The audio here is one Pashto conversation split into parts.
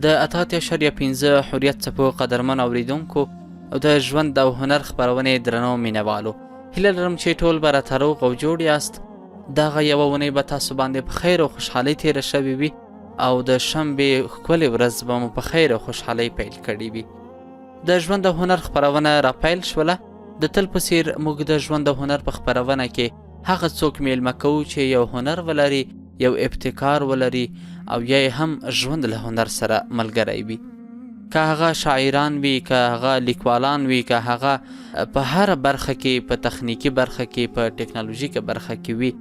د 88.5 حریت څپو قدرمن اوریدونکو او د ژوند او هنر خپرونې درنو مینهوالو، هیله لرم چې ټول به راته روغ او جوړ یاست. دغه یوه اونۍ به تاسو باندې په خیر او خوشحالۍ تېره شوې وي او د شنبې ښکلې ورځ به مو په خیر او خوشحالۍ پیل کړې وي. د ژوند او هنر خپرونه را پیل شوله. د تل په څیر موږ د ژوند او هنر په خپرونه کې هغه څوک میلمه کوو چې یو هنر ولري، یو ابتکار ولري او یا یې هم ژوند له هنر سره ملګری وي. که هغه شاعران وي، که هغه لیکوالان وي، که هغه په هره برخه کې، په تخنیکي برخه کې، په ټکنالوژیکه برخه کې وي،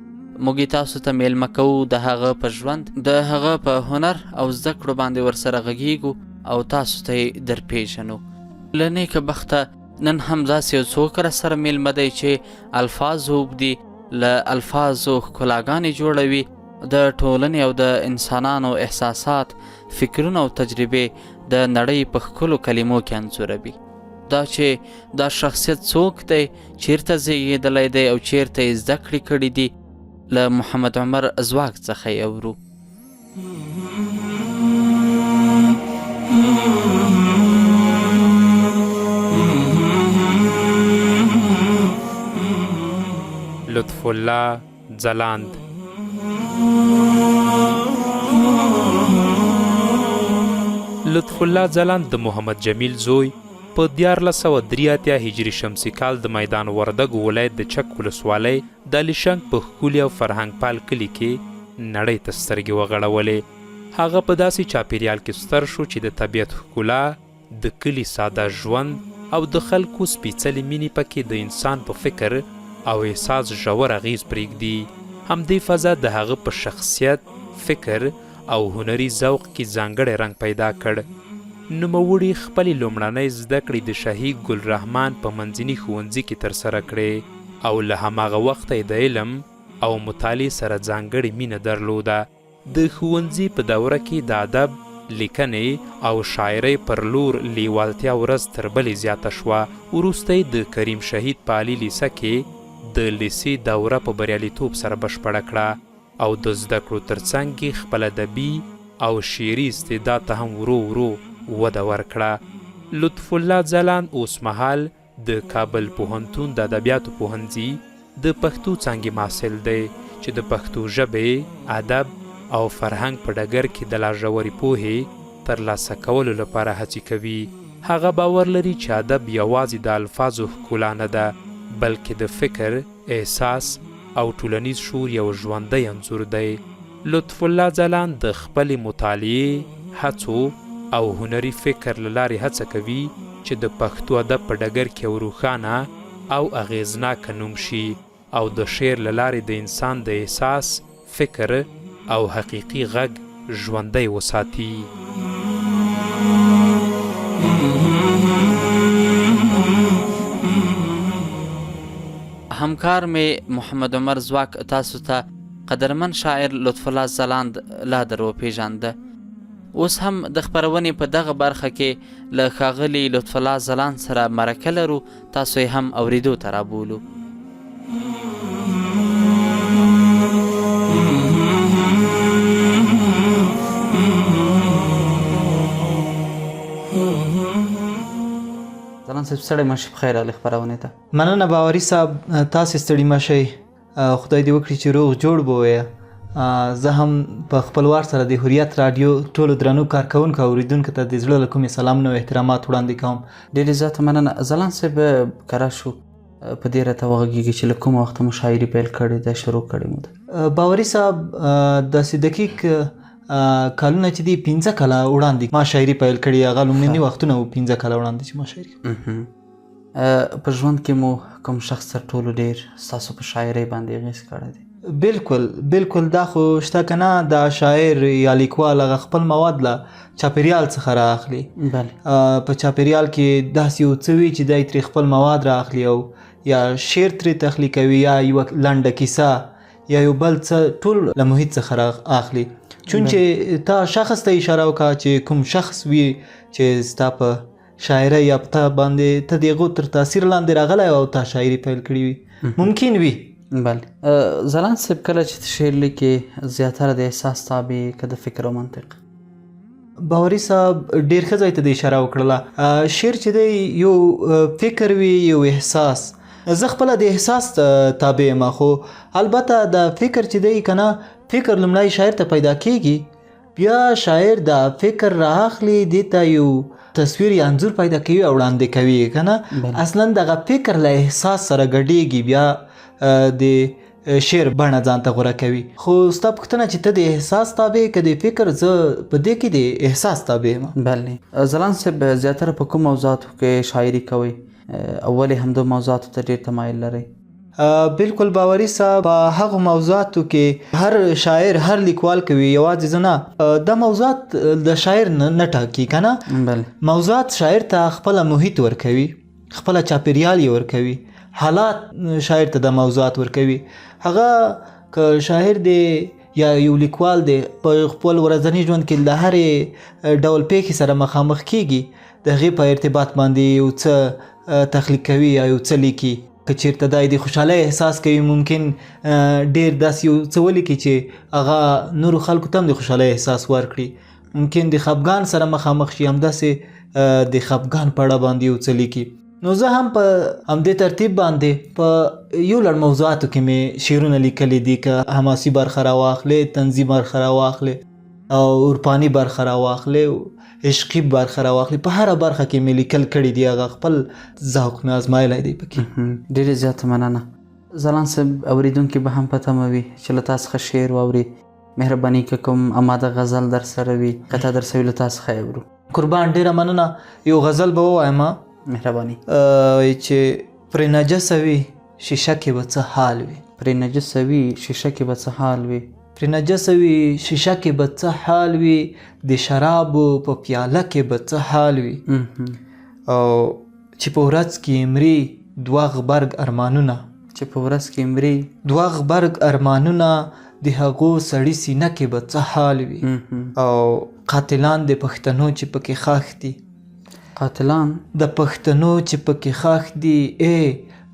موږ یې تاسو ته میلمه کوو. د هغه په ژوند، د هغه په هنر او زده کړو باندې ورسره غږیږو او تاسو ته یې درپېژنو. له نیکه بخته نن هم داسې یو څوک را سره میلمه دی چې الفاظ اوبدي، له الفاظو ښکلاګانې جوړوي، د ټولنې او د انسانانو احساسات، فکرونه او تجربې د نړۍ په ښکلو کلمو کې انځوروي. دا چې دا شخصیت څوک دی، چیرته زیږېدلی دی او چیرته یې زده کړې کړې دي، له محمد عمر ځواک څخه یې اورو. لطف الله ځلاند. لطف الله ځلاند د محمد جمیل زوی په 1383 هجري شمسي کال د میدان وردګو ولایت د چک ولسوالۍ د علیشنګ په ښکلي او فرهنګپال کلي کې نړۍ ته سترګې وغړولې. هغه په داسې چاپېریال کې ستر شو چې د طبیعت ښکلا، د کلي ساده ژوند او د خلکو سپېڅلې مینې پکې د انسان په فکر او احساس ژور اغېز پرېږدي. همدې فضا د هغه په شخصیت، فکر او هنري ذوق کې ځانګړی رنګ پیدا کړ. نوموړي خپلې لومړنۍ زده کړې د شهید ګل رحمان په منځني ښوونځي کې ترسره کړې او له هماغه وخته یې د علم او مطالعې سره ځانګړې مینه درلوده. د ښوونځي په دوره کې د ادب، لیکنې او شاعرۍ پر لور لیوالتیا ورځ تر بلې زیاته شوه. وروسته یې د کریم شهید په عالي لیسه کې د لیسې دوره په بریالیتوب سره بشپړه کړه او د زده کړو تر څنګ یې خپل ادبي او شعري استعداد ته هم ورو ورو وده ورکړه. لطف الله ځلاند اوسمهال د کابل پوهنتون د ادبیاتو پوهنځي د پښتو څانګې محصل دی چې د پښتو ژبې، ادب او فرهنګ په ډګر کې د لا ژورې پوهې تر لاسه کولو لپاره هڅې کوي. هغه باور لري چې ادب یوازې د الفاظو ښکلا نه ده، بلکې د فکر، احساس او ټولنیز شعور یو ژوندی انځور دی. لطف الله ځلاند د خپلې مطالعې، هڅو او هنري فکر له لارې هڅه کوي چې د پښتو ادب په ډګر کې یو روښانه او اغېزناکه نوم شي او د شعر له لارې د انسان د احساس، فکر او حقیقي غږ ژوندی وساتي. همکار مې محمد عمر ځواک تاسو ته قدرمن شاعر لطف الله ځلاند لا در وپېژانده. اوس هم د خپرونې په دغه برخه کې له ښاغلي لطف الله ځلاند سره مرکه لرو، تاسو یې هم اورېدو ته رابولو. ځلاند صاحب ستړی مه شې، په خیر راغلې خپرونې ته. مننه باوري صاحب، تاسې ستړي مه شئ، خدای دې وکړي چې روغ جوړ به وي. زه هم په خپل وار سره د حریت راډیو ټولو درنو کارکوونکو او اورېدونکو ته د زړه له کومې سلامونه او احترامات وړاندې کوم. ډېره زیاته مننه ځلاند صاحب. که راشو په دې راته وغږېږي چې له کومه وخته مو شاعري پیل کړې ده، شروع کړې مو ده؟ باوري صاحب، داسې دقیق کالونه چې دي 5 کاله وړاندې ما شاعري پیل کړې، هغه لومړني وختونه وو، 5 کاله وړاندې چې ما شاعري په ژوند کې مو کوم شخص تر ټولو ډېر ستاسو په شاعرۍ باندې اغېز کړی دی؟ بالکل بالکل، دا خو شته که نه، دا شاعر یا لیکوال هغه خپل مواد له چاپېریال څخه را اخلي. په چاپېریال کې داسې یو څه وي چې دی ترې خپل مواد را اخلي او یا شعر ترې تخلیقوي یا یوه لنډه کیسه یا یو بل څه، ټول له محیط څخه را اخلي. چون چې تا شخص ته اشاره وکړه چې کوم شخص وي چې ستا په شاعرۍ یا په تا باندې ته د هغو تر تاثیر لاندې راغلی او تا شاعري پیل کړې وي، ممکن وي. بله ځلاند صاحب، کله چې ته شعر لیکې زیاتره د احساس تابع که د فکر او منطق؟ باوري صاحب، ډیر ښه ځای ته د اشاره وکړله. شعر چې دی یو فکر وي، یو احساس. زه خپله د احساس تابع یم، خو البته د فکر چې دی کنه، فکر لومړی شاعر ته پیدا کیږي، بیا شاعر دا فکر رااخلي، دې ته یو تصویر یا انځور پیدا کوي او وړاندې کوي کنه. اصلا دغه فکر له احساس سره ګډیږي، بیا د شعر بڼه ځان ته غوره کوي. خو ستا پوښتنه چې ته د احساس تابع که د فکر، زه په دې کې د احساس تابع یم. بله، ځلاند صاحب، زیاتره په کوم موضوعاتو کې شاعري کوئ او ولې همدو موضوعاتو ته ډېر تمایل لرئ؟ بالکل باوري صاحب، په هغو موضوعاتو کې هر شاعر، هر لیکوال کوي، یوازې زه نه. دا موضوعات د شاعر نه ټاکي کنه. موضوعات شاعر ته خپله محیط ورکوي، خپله چاپیریال یې ورکوي، حالات شاعر ته د موضوعات ورکوي. هغه که شاعر دی یا یو لیکوال دی، په خپل ورځني ژوند کې له هرې ډول پیښې سره مخامخ کیږي، د هغې په ارتباط باندې یو څه تخلیق کوي یا یو څه لیکي. که چیرته دی د خوشحالۍ احساس کوي، ممکن ډیر داسې یو څه ولیکي چې هغه نورو خلکو ته هم د خوشحالۍ احساس ورکړي. ممکن د خفګان سره مخامخ شي، همداسې د خفګان په اړه باندې یو څه لیکي. نو زه هم په همدې ترتیب باندې په یو لړ موضوعاتو کې مې شعرونه لیکلي دي. که حماسي برخه راواخلې، طنزي برخه راواخلې او عرفاني برخه راواخلې، عشقي برخه راواخلې، په هره برخه کې مې لیکل کړي دي، هغه خپل ذوق مې ازمایلی دی پکې. ډېره زیاته مننه ځلاند صاحب. اورېدونکي به هم په تمه وي چې له تا څخه شعر واوري. مهرباني که کوم اماده غزل در سره وي، قطعه در سره وي، له تا څخه یې اورو. قربان، ډېره مننه. یو غزل به ووایم. مهرباني. چې پرې نجسه وي شیشه کې به څه حال وي. پرې نجسه وي شیشه کې به څه حال وي. پرې نجسه وي شیشه کې به څه حال وي، د شرابو په پیاله کې به څه حال وي، او چې په ورځ کې مري دوه غبرګ ارمانونه، چې په ورځ کې مري دوه غبرګ ارمانونه، د هغو سړي سینه کې به څه حال وي، او قاتلان د پښتنو چې پکې ښخ دي، قاتلان د پښتنو چې پکې ښخ دي، ای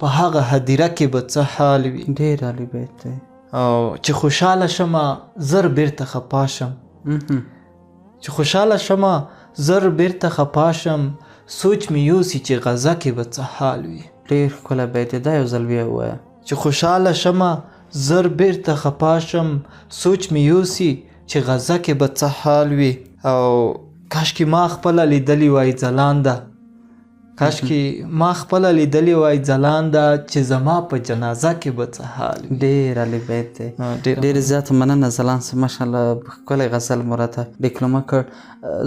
په هغه هدیره کې به څه حال وي. ډېر عالي بیت دی. او چې خوشحاله شمه زر بیرته خپه شم، چې خوشحاله شمه زر بیرته خپه شم، سوچ مې یوسي چې غزه کې به څه حال وي. ډېر ښکلی بیت دی، دا یو ځل بیا ووایه. چې خوشحاله شمه زر بیرته خپه شم، سوچ مې یوسي چې غزه کې به څه حال وي. او کاشکې ما خپله لیدلی وای ځلانده، کاشکې ما خپله لیدلی وای ځلانده، چې زما په جنازه کې به څه حال وي. ډېر عالي بیت دی. ډېره زیاته مننه ځلاند صاحب، ماشاءالله ښکلی غزل مو راته ډیکلومه کړ.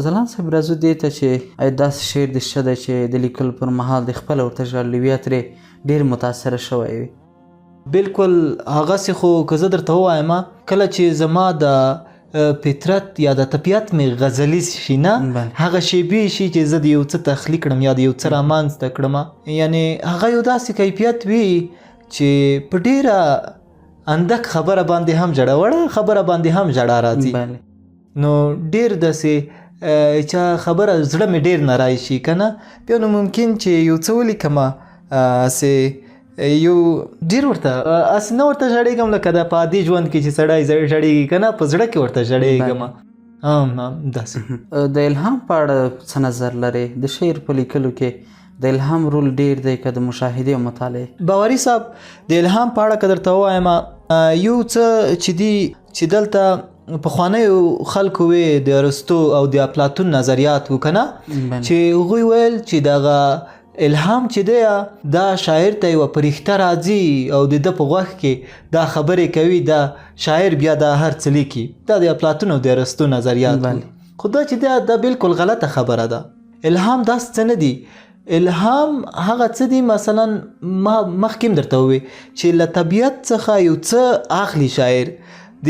ځلاند صاحب، راځو دې ته چې آیا داسې شعر دې شته دی چې د لیکلو پر مهال دې خپله ورته ژړلي وي یا ترې ډېر متاثره شوی وي؟ بالکل، هغسې خو که زه درته ووایم، کله چې زما د فطرت یا د طبیعت مې غزلي شي نه، هغه شیبې شي چې زه د یو څه تخلیق کړم یا د یو څه رامنځته کړم، یعنې هغه یو داسې کیفیت وي چې په ډېره اندک خبره باندې هم ژړا، وړه خبره باندې هم ژړا راځي. نو ډېر داسې چا خبره زړه مې ډېر نری شي که نه، بیا نو ممکن چې یو څه ولیکم، هسې یو ډېر ورته هسې نه ورته ژړېږم لکه د په عادي ژوند کې چې سړی ژړېږي که نه، په زړه کې ورته ژړېږم. داسې. د الهام په اړه څه نظر لرې؟ د شعر په لیکلو کې د الهام رول ډېر دی که د مشاهدې او مطالعې؟ باوري صاحب، د الهام په اړه که درته ووایم، یو څه چې دي چې دلته پخوانیو خلکو وی د ارسطو او د اپلاتون نظریات وو که نه، چې هغوی ویل چې دغه الهام چې دی دا شاعر ته یوه پرښته راځي او د ده په غوږ کې دا خبرې کوي، دا شاعر بیا دا هر څه لیکي. دا د اپلاتون او د ارسطو نظریات وو. خو دا چې دا بالکل غلطه خبره ده. الهام داسې څه نه دي. الهام هغه څه دي، مثلا ما مخکې هم درته وویل چې له طبیعت څخه یو څه اخلي شاعر،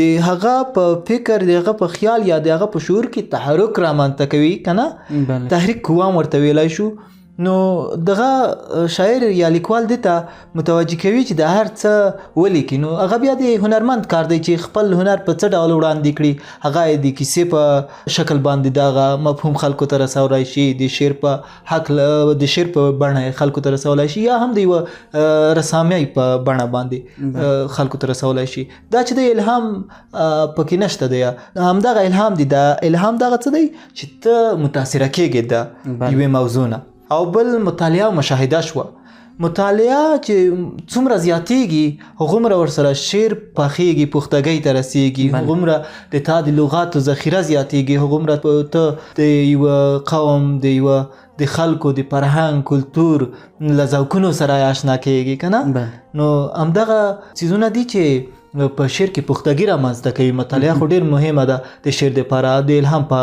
د هغه په فکر، د هغه په خیال یا د هغه په شعور کې تحرک رامنځته کوي که نه، تحریک قوام ورته ویلی شو. نو دغه شاعر یا لیکوال دې ته متوجه کوي چې د هر څه ولیکي. نو هغه بیا د هنرمند کار دی چې خپل هنر په څه ډول وړاندې کړي، هغه د کیسې په شکل باندې دغه مفهوم خلکو ته رسولای شي، د شعر په حق د شعر په بڼه خلکو ته رسولای شي، یا هم د یوه رسامۍ په بڼه باندې خلکو ته رسولای شي. دا چې د الهام پکې نشته دی، همدغه الهام دی. دا الهام دغه څه دی چې ته متاثره کېږې د یوې موضوع نه. او بل مطالعه او مشاهده شوه. مطالعه چې څومره زیاتېږي هغومره ورسره شعر پخېږي، پختګۍ ته رسېږي، هغومره د تا د لغاتو ذخیره زیاتېږي، هغومره ته د یوه قوم د یوه د خلکو د فرهنګ کلتور له ذوقونو سره آشنا کېږي که نه. نو همدغه څیزونه دي چې په شعر کې پختګي رامنځته کوي. مطالعه خو ډېر مهمه ده د شعر دپاره، د الهام په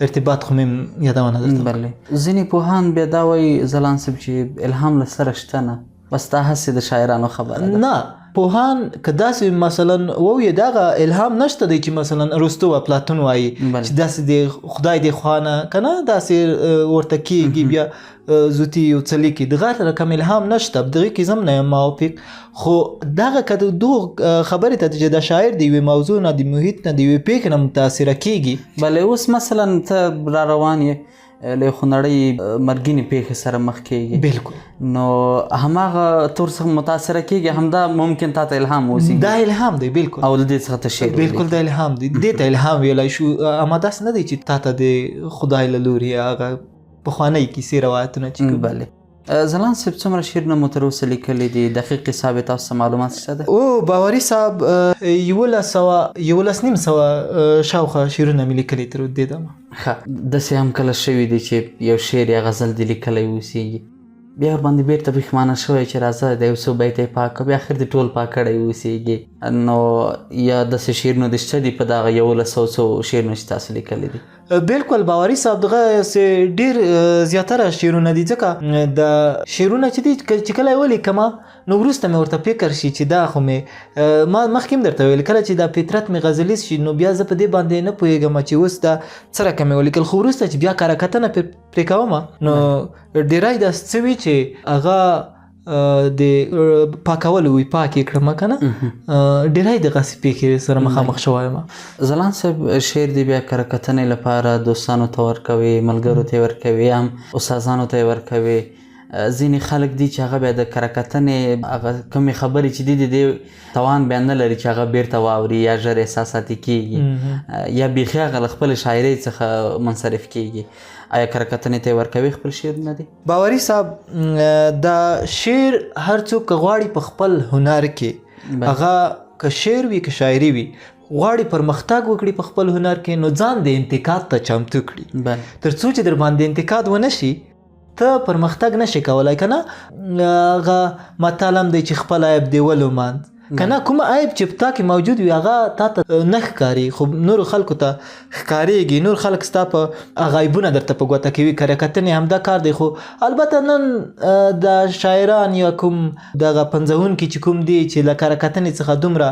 ارتباط خو مې یادونه درته وکړه. بله ځینې پوهان بیا دا وایي ځلاند صاحب چې الهام له سره شته نه، بس دا هسې د شاعرانو خبره ده. نه، پوهان که داسې مثلا ووایي دغه الهام نشته دی چې مثلا ارسطو او افلاطون وایي چې داسې د خدای د خوا نه که نه داسې ورته کېږي بیا زوتی یو څه لیکي، دغه رقم الهام نشته، دغې کې زه هم نه یم موافق. خو دغه که د دغو خبرې ته چې د شاعر د یوې موضوع نه، د محیط نه، د یوې پېښې نه متاثره کېږي. بله اوس مثلا ته را روان یې له خونړۍ مرګینې پېښې سره مخ کېږي، بالکل، نو هماغه تور څخه متاثره کېږي، همدا ممکن تا ته الهام اوسي. دا الهام دی، بالکل، او له دې څخه ته شعر بالکل دا الهام دی، دې ته الهام ویلای شو. اما داسې نه دی چې تا ته د خدای له لوري هغه پخوانۍ کیسې روایتونه چې کوم. بله ځلاند صاحب څومره شعرونه مو تر اوسه لیکلي دي؟ دقیق حساب یې تاسو ته معلومات شته دی؟ او باوري صاحب 1150 شاوخوا شعرونه مې لیکلي تر دې دمه. ښه، داسې هم کله شوي دي چې یو شعر یا غزل دې لیکلی اوسېږي، بیا ورباندې بېرته پښېمانه شوی چې راځه د یو څو بیته یې پاک کړه، بیا اخر دې ټول پاک کړی اوسېږي؟ نو یا داسې شعرونه دې شته دي په دغه 1100 څو شعرونه چې تاسو لیکلي دي؟ بالکل باوري صاحب، دغه ډېر زیاتره شعرونه دي، ځکه د شعرونه چې دي چې کله یې ولیکم نو وروسته مې ورته فکر شي چې دا خو مې ما مخکې هم درته ویل کله چې دا فطرت مې غزلیز شي نو بیا زه په دې باندې نه پوهېږم چې اوس دا څه رقم مې ولیکل. خو وروسته چې بیا کره کتنه پرې کوم نو ډېری داسې څه وي چې هغه د پاکولو وي، پاک یې کړم که نه، ډېری دغسې پېښې سره مخامخ شوی یم. ځلاند صاحب شعر دې بیا کره کتنې لپاره دوستانو ته ورکوي، ملګرو ته یې ورکوي، هم استادانو ته یې ورکوي. ځینې خلک دي چې هغه بیا د کره کتنې هغه کومې خبرې چې دي د دې توان بیا نه لري چې هغه بیرته واوري یا ژر احساساتي کېږي یا بیخي هغه له خپلې شاعرۍ څخه منصرف کېږي. آیا کره کتنې ته یې ورکوي خپل شعرونه دي؟ باوري صاحب دا شعر هر څوک که غواړي په خپل هنر کې، هغه که شعر وي که شاعري وي، غواړي پرمختګ وکړي په خپل هنر کې، نو ځان د انتقاد ته چمتو کړي. تر څو چې در باندې انتقاد ونه شي ته پرمختګ نشې کولای که نه. هغه متل هم دی چې خپل عیب دې ولوماند که نه، کوم عیب چې په تا کې موجود وي هغه تا ته نه ښکاري خو نورو خلکو ته ښکارېږي، نور خلک ستا په هغه عیبونه درته په ګوته کوي. کره کتنې همدا کار دی. خو البته نن د شاعران یا کوم دغه پنځوونکي چې کوم دي چې له کره کتنې څخه دومره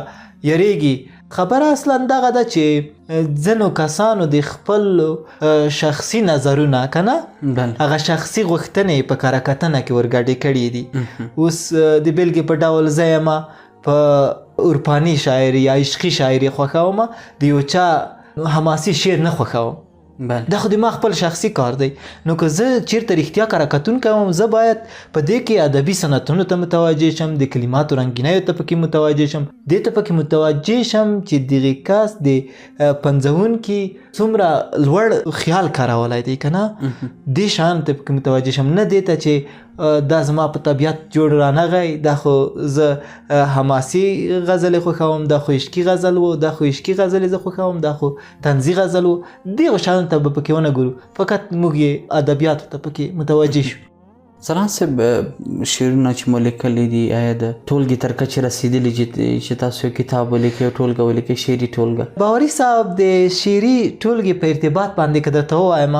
یریږي، خبره اصلا دغه ده چې ځینو کسانو د خپل شخصي نظرونه که نه هغه شخصي غوښتنې په کره کتنه کې ورګډې کړې دي. اوس د بېلګې په ډول زه یم په عرفاني شاعري یا عشقي شاعري خوښوم، د یو چا حماسي شعر نه خوښوم. دا خو د ما خپل شخصي کار دی. نو که زه چیرته رښتیا کره کتونکی وم، زه باید په دې کې ادبي صنعتونو ته متوجه شم، د کلماتو رنګینیو ته پکې متوجه شم، دې ته پکې متوجه شم چې دغې کس د پنځوونکي څومره لوړ خیال کارولی دی که نه، دې شیانو ته پکې متوجه شم، نه دې ته چې دا زما په طبیعت جوړ رانغی، دا خو زه حماسي غزلې خوښوم، دا خو عشقي غزل و، دا خو عشقي غزلې زه خوښوم، دا خو طنزي غزل و. دغو شیانو ته به پکې ونه ګورو، فقط موږ یې ادبیاتو ته پکې متوجه شو. ځلاند صاحب شعرونه چې مو لیکلي دي آیا د ټولګې تر کچې رسېدلي چې تاسو یو کتاب ولیکئ، یو ټولګه ولیکئ، شعري ټولګه؟ باوري صاحب د شعري ټولګې په ارتباط باندې که درته ووایم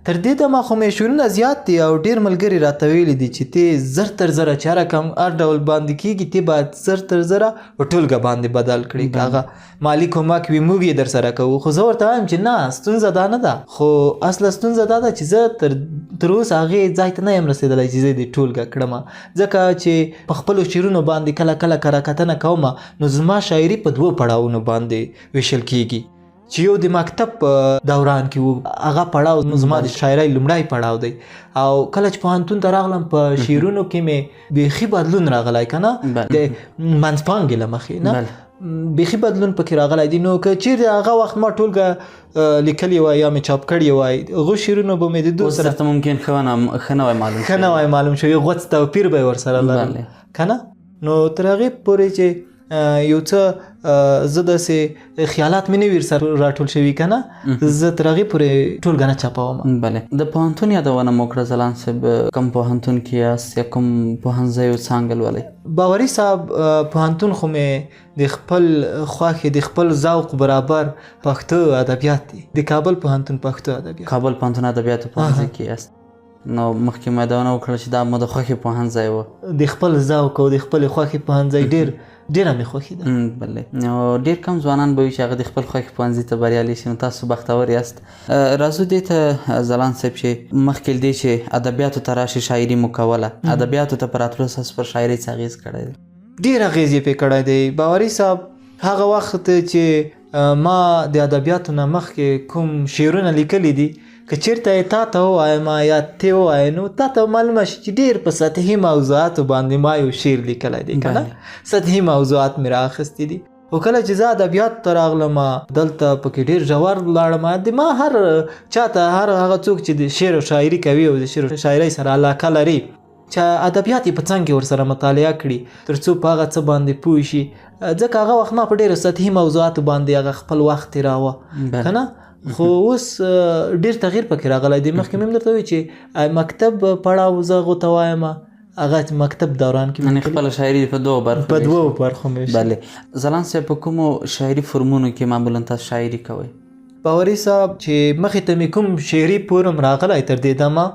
تر دې دمه خو مې شعرونه زیات دي او ډیر ملګري راته ویلي دي چې ته 0 تر 0 چې هر رقم هر ډول باندې کیږي، ته باید 0 تر 0 په ټولګه باندې بدل کړي، که هغه مالي کمک وي موږ یې در سره کوو. خو زه ورته وایم چې نه، ستونزه دا نه ده، خو اصله ستونزه دا ده چې زه تر اوسه هغې ځای ته نه یم رسېدلی چې زه دې ټولګه کړم، ځکه چې په خپلو شعرونو باندې کله کله کره کتنه کوم نو زما شاعري په دوو پړاوونو باندې ویشل کیږي، چې یو د مکتب په دوران کې وو، هغه پړاو زما د شاعرۍ لومړی پړاو دی، او کله چې پوهنتون ته راغلم په شعرونو کې مې بیخي بدلون راغلی که نه، د منځپانګې له مخې نه بیخي بدلون پکې راغلی دی. نو که چیرې هغه وخت ما ټولګه لیکلې وای یا مې چاپ کړې وای، هغو شعرونو به مې د دوی سره ممکن ښه نه وای معلوم، ښه نه وای معلوم شوی، غوڅ توپیر به یې ورسره لرم که نه. نو تر هغې پورې چې یو څه زه داسې خیالات مې نه وي سره راټول شوي که نه، زه تر هغې پورې ټولګه نه چاپوم. بله، د پوهنتون یادونه مو وکړه ځلاند صاحب، کوم پوهنتون کې یاست یا کوم پوهنځی او څانګه لولئ؟ باوري صاحب، پوهنتون خو مې د خپل خوښې د خپل ذوق برابر پښتو ادبیات دي، د کابل پوهنتون پښتو ادبیات. کابل پوهنتون ادبیاتو پوهنځي کې یاست. نو مخکې مو یادونه وکړه چې دا مو د خوښې پوهنځی و. د خپل ذوق او د خپلې خوښې پوهنځی ډېره مې خوښي ده. بله، نو ډېر کم ځوانان به وي چې هغه د خپل خوښې پوهنځي ته بریالي شي، نو تاسو بختور یاست. راځو دې ته ځلاند صاحب چې مخکې له دې چې ادبیاتو ته راشي شاعري مو کوله، ادبیاتو ته په راتلو ستاسو پر شاعرۍ څه اغېز کړی دی؟ ډېر اغېز یې پرې کړی دی باوري صاحب. هغه وخت چې ما د ادبیاتو نه مخکې کوم شعرونه لیکلي دي، که چیرته یې تا ته ووایم یا ته ووایې نو تا ته معلومه شي چې ډېر په سطحي موضوعاتو باندې ما یو شعر لیکلی دی که نه، سطحي موضوعات مې رااخیستي دي. خو کله چې زه ادبیات ته راغلم دلته پکې ډېر ژور لاړم. د ما هر چاته، هر هغه څوک چې د شعر او شاعري کوي او د شعر او شاعرۍ سره علاقه لري، چې ادبیات یې په څنګ کې ورسره مطالعه کړي تر څو په هغه څه باندې پوه شي، ځکه هغه وخت ما په ډېرو سطحي موضوعاتو باندې هغه خپل وخت تېراوه که نه. خو اوس ډېر تغییر پکې راغلی دی. مخکې مې هم درته وویل چې مکتب پړاو زه هغو ته وایم، هغه مکتب دوران کې یعنې خپله شاعري په دوو برخو، په دوو برخو مې. بله، ځلاند صاحب، په کومو شاعري فرمونو کې معمولا تاسو شاعري کوئ؟ باوري صاحب، چې مخې ته مې کوم شعري فورم راغلی تر دې دمه،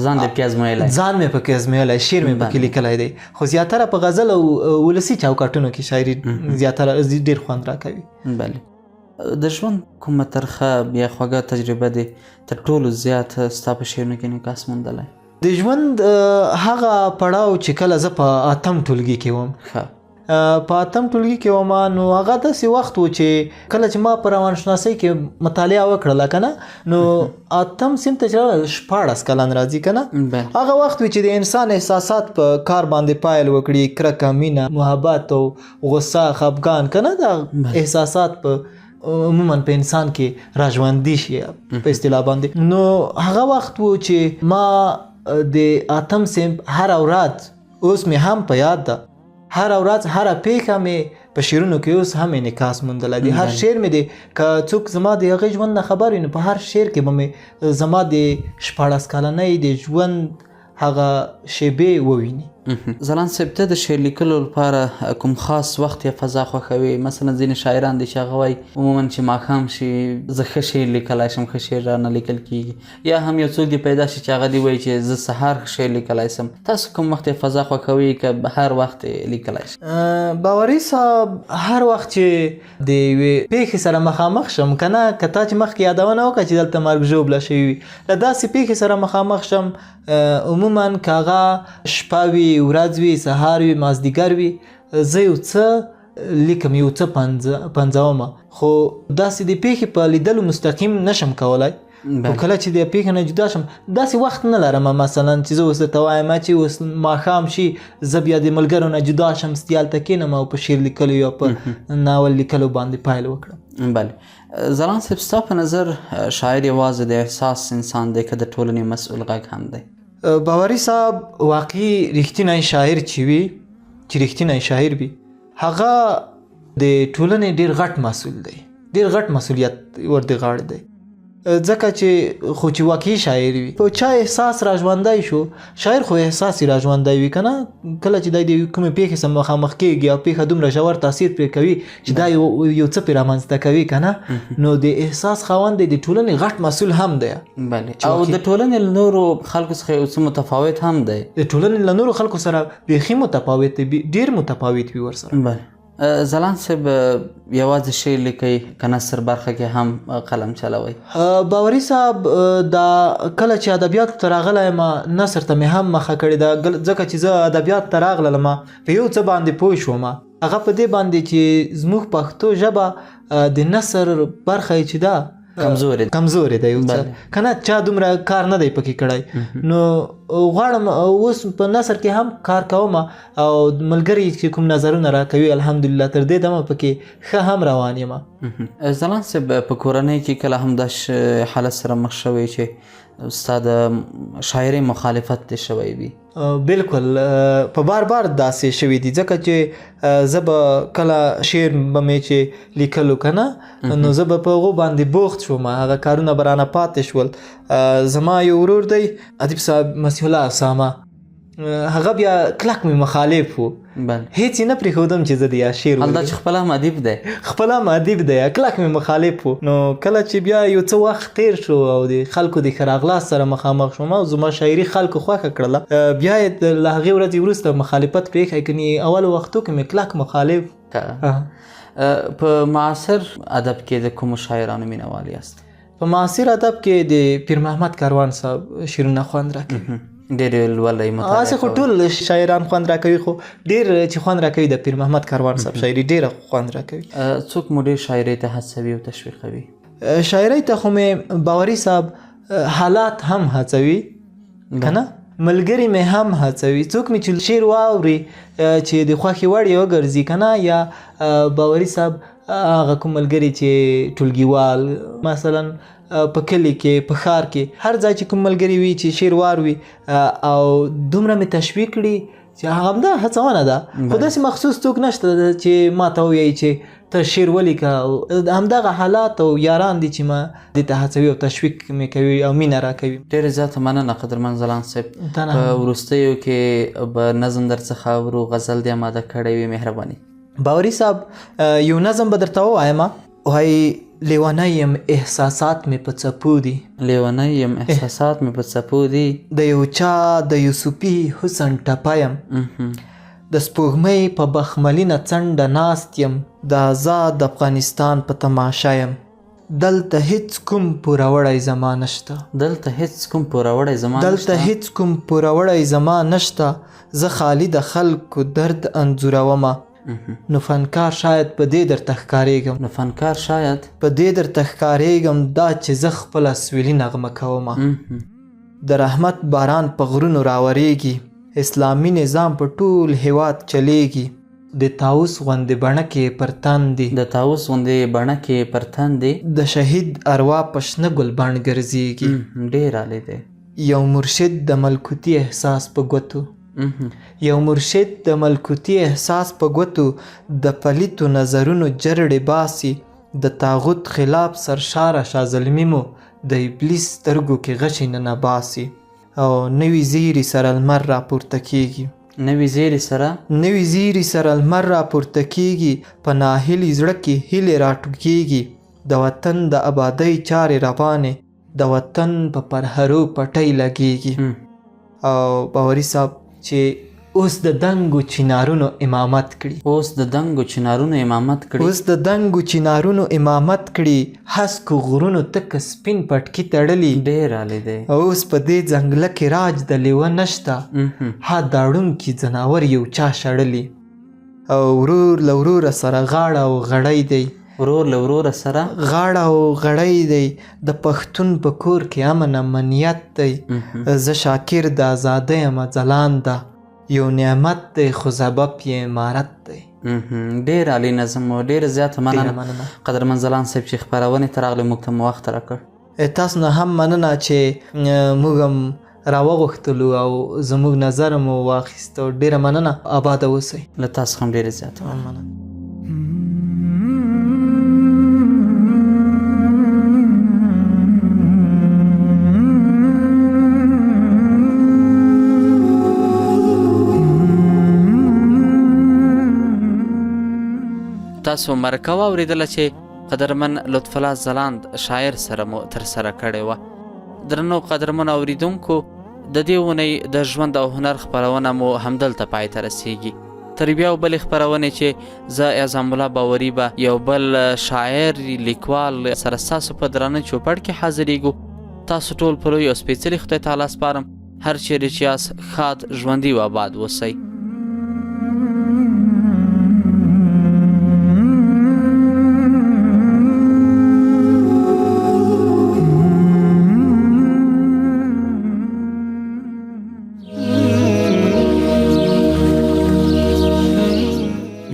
ځان دې پکې ازمویلی؟ ځان مې پکې ازمویلی، شعر مې پکې لیکلی دی، خو زیاتره په غزل او ولسي چوکاټونو کې شاعري زیاتره ډېر خوند راکوي. بله، د ژوند کومه ترخه یا خوږه تجربه دې تر ټولو زیات ستا په شعرونو کې انعکاس موندلی؟ د ژوند هغه پړاو چې کله زه په اتم ټولګي کې وم، په اتم ټولګي کې وم، نو هغه داسې وخت و چې کله چې ما په روانشناسۍ کې مطالعه وکړله که نه، نو اتم صنف ته چې 16 کلن راځي که نه، هغه وخت وي چې د انسان احساسات په کار باندې پیل وکړي، کرکه، مینه، محبت او غصه، خفګان که نه، دا احساسات په عموما په انسان کې راژوندي شي په اصطلاح باندې. نو هغه وخت و چې ما د اتم صنف هره ورځ، اوس مې هم په یاد ده، هره ورځ هره پیښه مې په شعرونو کې اوس هم انعکاس موندلی دی. هر شعر مې دی، که څوک زما د هغې ژوند نه خبر وي، نو په هر شعر کې به مې زما د 16 کلنۍ د ژوند هغه شیبې وویني. ځلاند صاحب، ته د شعر لیکلو لپاره کوم خاص وخت یا فضا خوښوې؟ مثلا ځینې شاعران دي چې هغه وایي عموما چې ماښام شي زه ښه شعر لیکلای شم، ښه شعر رانه لیکل کیږي، یا هم یو څوک دې پیدا شي چې هغه دې وایي چې زه سهار ښه شعر لیکلای شم. تاسو کوم وخت یا فضا خوښوئ که هر وخت لیکلای شئ؟ باوري صاحب، هر وخت چې د یوې پیښې سره مخامخ شم که نه، که تا چې مخکې یادونه وکړه چې دلته مرګ ژوبله شوي وي، له داسې پیښې سره مخامخ شم، عموما که هغه شپه وي، ورځ وي، سهار وي، مازدیګر وي، زه یو څه لیکم، یو څه پنځوم، خو داسې د پیښې په لیدلو مستقیم نشم کولای. خو کله چې د پیښې نه جدا شم، داسې وخت نه لرم مثلا چې زه اوس درته وایم چې اوس ماښام شي زه بیا د ملګرو نه جدا شم، ستیال ته کښېنم او په شعر لیکلو یا په ناول لیکلو باندې پیل وکړم. بله، ځلاند صاحب، ستا په نظر شاعر یوازې د احساس انسان دی که د ټولنې مسؤل غږ هم دی؟ باوري صاحب، واقعي رښتینی شاعر چې وي، چې رښتینی شاعر وي، هغه د ټولنې ډېر غټ مسؤل دی، ډېر غټ مسؤلیت ور د غاړې دی. ځکه چې خو چې واقعي شاعر وي، په چا احساس را ژوندی شو، شاعر خو احساس یې را ژوندی وي که نه. کله چې دی د کومې پېښې سره مخامخ کېږي او پېښه دومره ژور تاثیر پرې کوي چې دا یو څه پرې رامنځته کوي که نه، نو د احساس خاوند دی، د ټولنې غټ مسؤل هم دی. بله، او د ټولنې له نورو خلکو څخه یو څه متفاوت هم دی. د ټولنې له نورو خلکو سره بیخي متفاوت دی، ډېر متفاوت وي ورسره. بله، ځلاند صاحب یوازې شعر لیکئ که نثر برخه کې هم قلم چلوئ؟ باوري صاحب، دا کله چې ادبیاتو ته راغلی یم، نثر ته مې هم مخه کړې ده، ځکه چې زه ادبیات ته راغلم په یو څه باندې پوه شوم، هغه په دې باندې چې زموږ پښتو ژبه د نثر برخه یې چې ده کمزورې ده، کمزورې ده یو څه که نه، چا دومره کار نه دی پکې کړی. نو غواړم اوس په نثر کې هم کار کوم او ملګري چې کوم نظرونه راکوي الحمدلله تر دې دمه پکې ښه هم روان یم. ځلاند صاحب، په کورنۍ کې کله هم داسې حالت سره مخ شوی چې ستا د شاعرۍ مخالفت دې شوی وي؟ بالکل، په بار بار داسې شوي دي، ځکه چې زه به کله شعر به مې چې لیکلو که نه، نو زه به په هغو باندې بوخت شوم، هغه کارونه به رانه پاتې شول. زما یو ورور دی ادیب صاحب مسیح الله اسامه، هغه بیا کلک مې مخالف و، هیڅ یې نه پرېښودم چې زه د یا شعر ولیکم. چې خپله هم ادیب دی، خپله هم ادیب دی، کلک مې مخالف و. نو کله چې بیا یو څه وخت تېر شو او د خلکو د ښه راغلاست سره مخامخ شوم او زما شاعري خلکو خوښه کړله، بیا یې له هغې ورځې وروسته مخالفت پرېښی، کني اول وختو کې مې کلک مخالف. په معاصر ادب کې د کومو شاعرانو مینهوال یاست؟ په معاصر ادب کې د پیر محمد کاروان صاحب شعرونه خوند راکوي. ډېر یې لولئ، مطالعه هسې خو کوئ؟ ټول شاعران خوند راکوي، خو ډېر چې خوند راکوي د پیر محمد کاروان صاحب شاعري ډېره خوند راکوي. څوک مو ډېر شاعرۍ ته هڅوي او تشویقوي؟ شاعرۍ ته خو مې باوري صاحب حالات هم هڅوي که نه، ملګري مې هم هڅوي. څوک مې چې شعر واوري چې د خوښې وړ یې وګرځي که نه، یا باوري صاحب هغه کوم ملګري چې ټولګیوال مثلا په کلي کې، په ښار کې، هر ځای چې کوم ملګري وي چې شعر واروي او دومره مې تشویق کړي چې هغه همدا هڅونه ده. خو داسې مخصوص څوک نشته چې ما ته ووایي چې ته شعر ولیکه، همدغه حالات او یاران دي چې ما دې ته هڅوي او تشویق مې کوي او مینه راکوي. ډېره زیاته مننه قدرمن ځلاند صاحب. په وروستیو کې به نظم در څخه اورو، غزل دې اماده کړی وي، مهرباني. باوري صاحب، یو نظم به درته ووایم. وایي لیونی یم احساسات مې په څپو دي، لیونی یم احساسات مې په څپو دي، د یو چا د یوسفي حسن ټپه یم، د سپوږمۍ په بخملینه څنډه ناست یم، د ازاد افغانستان په تماشه یم، دلته هیڅ کوم پوروړی زما نشته، دلته هیڅ کوم پوروړی زما نشته، دلته هیڅ کوم پوروړی زما نشته، زه خالي د خلکو درد انځورومه، نو فنکار شاید په دې درته ښکارېږم، نو فنکار شاید په دې درته ښکارېږم، دا چې زه خپله سویلي نغمه کومه، د رحمت باران په غرونو راورېږي، اسلامي نظام په ټول هیواد چلیږي، د طاووس غوندې بڼکې پر تن دي، د طاووس غوندې بڼکې پر تن دي، د شهید اروا په شنه ګلبڼ ګرځېږي. ډېر عالي دی. یو مرشد د ملکوتي احساس په ګوتو، یو مرشد د ملکوتي احساس په ګوتو، د پلیتو نظرونو جرړې باسي، د طاغوت خلاف سرشاره شاه زلمي مو د ابلیس سترګو کې غشي ننه باسي، او نوي زیري سره لمر راپورته کیږي، نوي زیري سره، نوي زیري سره لمر راپورته کیږي، په ناهیلي زړه کې هیلې راټوکیږي، د وطن د ابادۍ چارې روانې، د وطن په پرهرو پټۍ لګیږي. او باوري صاحب چې اوس د دنګو چینارونو امامت کړي، اوس د دنګو چینارونو امامت کړي، اوس د دنګو چینارونو امامت کړي، هسکو غرونو تک سپین پټکي تړلي. ډېر عالي دی. اوس په دې ځنګله کې راج د لیوه نشته، ها داړونکي ځناور یو چا شړلي، او ورور له وروره سره غاړه او غړی دی، ورور له وروره سره غاړه او غړی دی، د پښتون په کور کې امن امنیت دی، زه شاکر د ازادۍ یم ځلانده، یو نعمت دی خو سبب یې امارت دی. ډېر عالي نظم و، ډېره زیاته مننه قدرمن ځلاند صاحب چې خپرونې ته راغلې، موږ ته مو وخت راکړ. تاسو نه هم مننه چې موږ هم راوغوښتلو او زموږ نظر مو واخیست، ډېره مننه، آباده اوسئ. له تاسو هم ډېره زیاته مننه. تاسو مرکه واورېدله چې قدرمن لطف الله ځلاند شاعر سره مو ترسره کړې وه. درنو قدرمنو اوریدونکو، د دې اونۍ د ژوند او هنر خپرونه مو همدلته پای ته رسیږي. تر بیا بلې خپرونې چې زه اعظم الله باوري به یو بل شاعر، لیکوال سره ستاسو په درانه چوپړ کې حاضرېږو. تاسو ټول په لوی او سپېڅلي خدای تعالی سپارم. هر چیرې چې یاست ښاد، ژوندي او آباد اوسئ.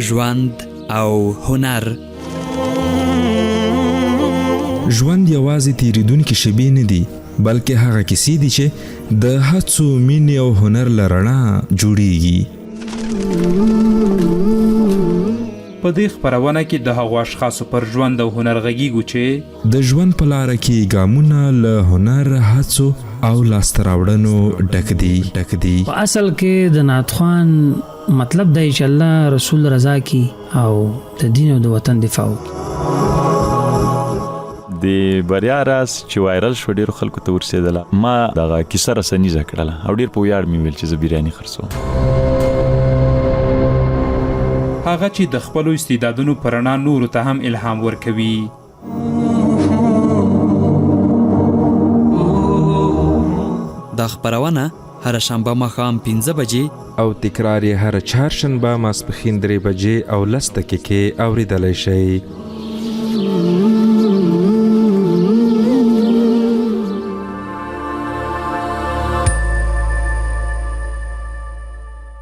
ژوند او هنر. ژوند یوازې تیریدونکې شیبې نه دي، بلکې هغه کیسې دي چې د هڅو، مینې او هنر له رڼا جوړیږي. په دې خپرونه کې د هغو اشخاصو پر ژوند او هنر غږیږو چې د ژوند په لاره کې ګامونه له هنر، هڅو او لاسته راوړنو ډک دي ډک دي. په اصل کې د نعتخوان مطلب دی چې الله رسول رضا کی او د دین او د وطن دفاع وکړي. د بریا راز چې وایرل شو، ډیرو خلکو ته ورسېدله. ما دغه کیسه رسنیزه کړله او ډیر په ویاړ مې ویل چې زه بریاني خرڅوم. هغه چې د خپلو استعدادونو په رڼا نورو ته هم الهام ورکوي. دا خپرونه هره شنبه ماښام 5 بجې او تکرار یې هره چهارشنبه ماسپښین 3 بجې او 10 دقیقې اورېدلی شئ.